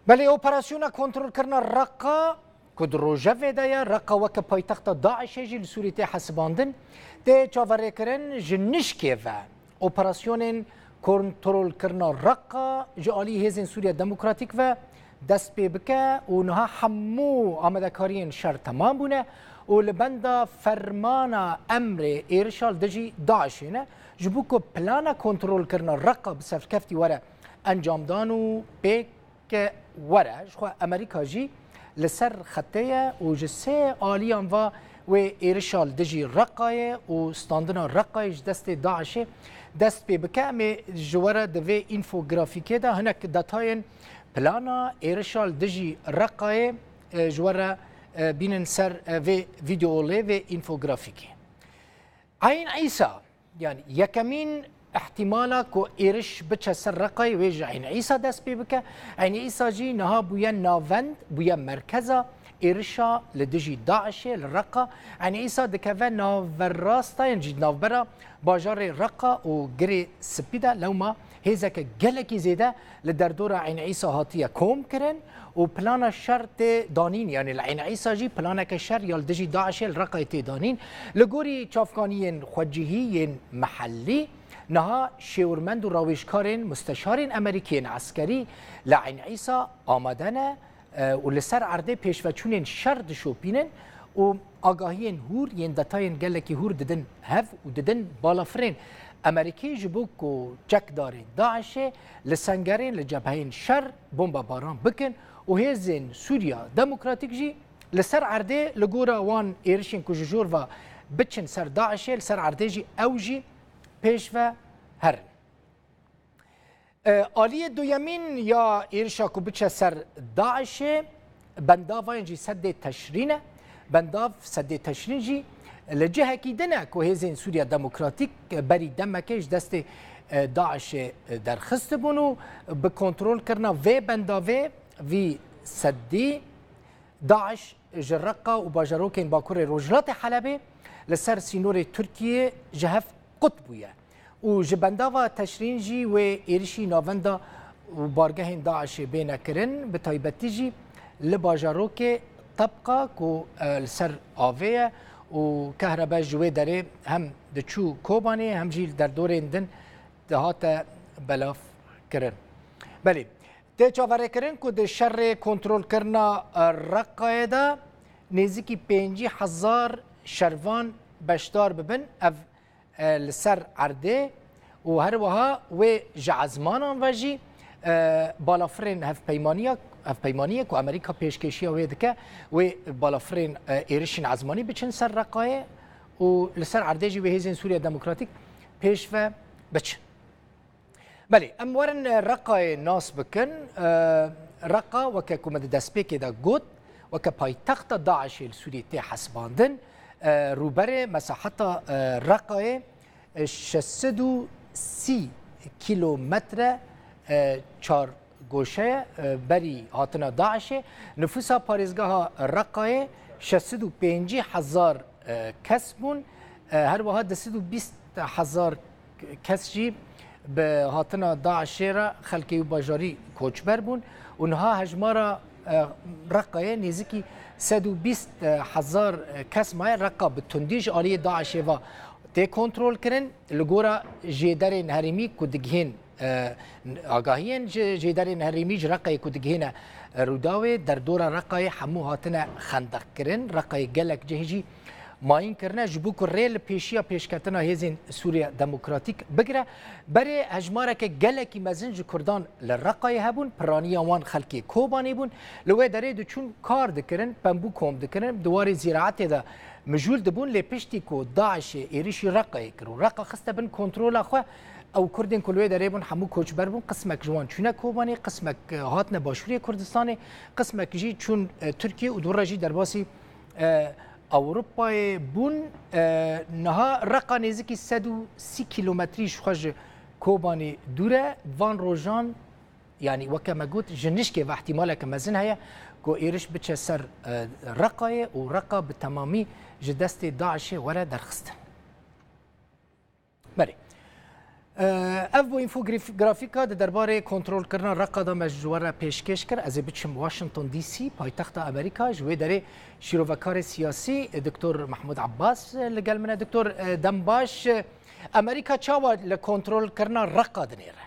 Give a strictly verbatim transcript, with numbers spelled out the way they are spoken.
Belê, operasyona kontrolkirina Reqa ku di rojevê de ye, Reqa weke paytexta DAIŞê jî li Sûrî tê hesibandin, tê çaverêkirin. Ji nişkê ve operasyonên kontrolkirina Reqa ji alî Hêzên Sûriya Demokratîk ve dest pê bike û niha hemû amadekariyên şer temam bûne û li benda fermana emrê êrişa li dijî DAIŞê ne, ji bo ku plana kontrolkirina Reqa bi serkeftî were encamdan û pêk ke were. Ji xwe Amerîka jî li ser xetê ye û ji sê aliyan va wê êrişa li dijî Reqayê û standina Reqayê ji destê DAIŞê dest pê bike. Em ê ji we re di vê înfografîkê de hinek detayên plana êrişa li dijî Reqayê, e, ji we re, e, bînin ser, e, vê vîdeolê, vê înfografîkê. Eyn Îsa, yanî yekemîn ihtimala ku êriş biçe ser Reqayê, wê ji Eyn Îsa dest pê bike. Eyn Îsa jî niha bûye navend, bûye merkeza êrişa li dijî DAIŞê li Reqa. Eyn Îsa dikeve naverasta yan jî navbera bajarê Reqa û Girê Spî de. Lewma hêzeke gelekî zêde li derdora Eyn Îsa hatiye kom kirin û plana şer tê danîn, yanî li Eyn Îsa jî planeke şer ya li dijî DAIŞê li Reqayê tê danîn. Li gorî çavkaniyên xwecihî yên mehellî, niha şêwirmend û rawêjkarên musteşarên Amerîkî yên eskerî li Eyn Îsa amade ne, e, û li ser erdê pêşveçûnên şer dişopînin û agahiyên hûr yên detayên gelekî hûr didin hev û didin balafirên Amerîkî ji bo ku çekdarên DAIŞê li sengerên, li cebheyên şer bombebaran bikin û hêzên Sûriya Demokratîk jî li ser erdê li gora wan êrişên ku ji jor ve biçin ser DAIŞê, li ser erdê jî ew jî pêş ve herin. E, aliyê duyemîn ya êrişa ku biçe ser DAIŞê, bendava yan jî Seddê Teşrîn e. Bendav Seddê Teşrîn jî li cihekî din e ku hêzên Sûriya Demokratîk berî demekê ji destê, e, DAIŞê derxistibûn û bi kontrolkirina vê bendavê, vî seddî, DAIŞ ji Reqa û bajarokên bakurê rojhilatê Helebê li ser sînorê Tirkiyê ji hev qut bûye û ji bendava Teşrîn jî wê êrişî navenda û bargehên DAIŞê bêne kirin, bi taybetî jî li bajarokê Tebqa ku, e, li ser avê ye û kehrebe ji wê derê hem diçû Kobanê hem jî li derdorên din dihate belav kirin. Belê, tê çaverêkirin ku di şerê kontrolkirina, e, Reqayê de nêzîkî pêncî hezar şervan beşdar bibin. Ev, e, li ser erdê û her wiha wê ji ezmanan ve jî, e, balafirên hevpeymaniya, hevpeymaniyê ku Amerîka pêşkêşiya wê dike, wê balafirên, e, êrişên ezmanî biçin ser Reqayê û li ser erdê jî wê hêzên Sûriya Demokratîk pêş ve biçin. Belê, em werin, e, Reqayê nas bikin. E, Reqa, weke ku me di destpêkê de got, weke paytexta DAIŞê li Sûriyê tê hesibandin. E, rûberê mesaheta, e, Reqayê, e, şeş sed û sî kîlometre, e, çar goşe ye, e, berî hatina DAIŞê. Nifûsa parêzgeha Reqayê şeş sed û pêncî hezar, e, kes bûn. E, her wiha du sed û bîst hezar kes jî bi hatina DAIŞê re xelkê wî bajarî koçber bûn û niha hejmara, e, Reqayê nêzîkî sed û bîst hezar kes maye. Reqa bi tundî ji aliyê DAIŞê ve tê kontrolkirin. Li gora jêderên herêmî ku digihên, e, agahiyên ji jêderên herêmî ji Reqayê ku digihêne, e, Rûdawê, derdora Reqayê hemû hatine xendeqkirin. Reqayê gelek cih jî mayîn kirine ji bo ku rê li pêşiya pêşketina hêzên Sûriya Demokratîk bigire. Berê hejmareke gelekî mezin ji Kurdan li Reqayê hebûn, piraniya wan xelkê Kobanê bûn. Li wê derê diçûn kar dikirin, pembû kom dikirin. Di warê zîraetê de mijûl dibûn, lê piştî ku DAIŞê êrişî Reqayê kir û Reqa xiste bin kontrola xwe, ew Kurdên ku li wê derê bûn hemû koçber bûn. Qismek ji wan çûne Kobanê, qismek, e, hatine başûrê Kurdistanê, qismek jî çûn, e, Tirkiye û dû re jî derbasî, e, Ewropayê bûn. E, niha Reqa nêzîkî sed û sî kîlometrî ji xwe ji Kobanê dûr e. Van rojan, yanî weke me got, ji nişkê ve ihtimaleke mezin heye ku êriş biçe ser, e, Reqayê û Reqa bi temamî ji destê DAIŞê were derxistin. Belê. Ev bû înfografîka di derbarê kontrolkirina Reqa de me ji we re pêşkêş kir. Ez ê biçim Washington D C, paytexta Amerîka. Ji wê derê şîrovekarê siyasî, Doktor Mahmud Abbas, li gel min e. Doktor, e, dem baş. Amerîka çawa li kontrolkirina Reqa dinêre?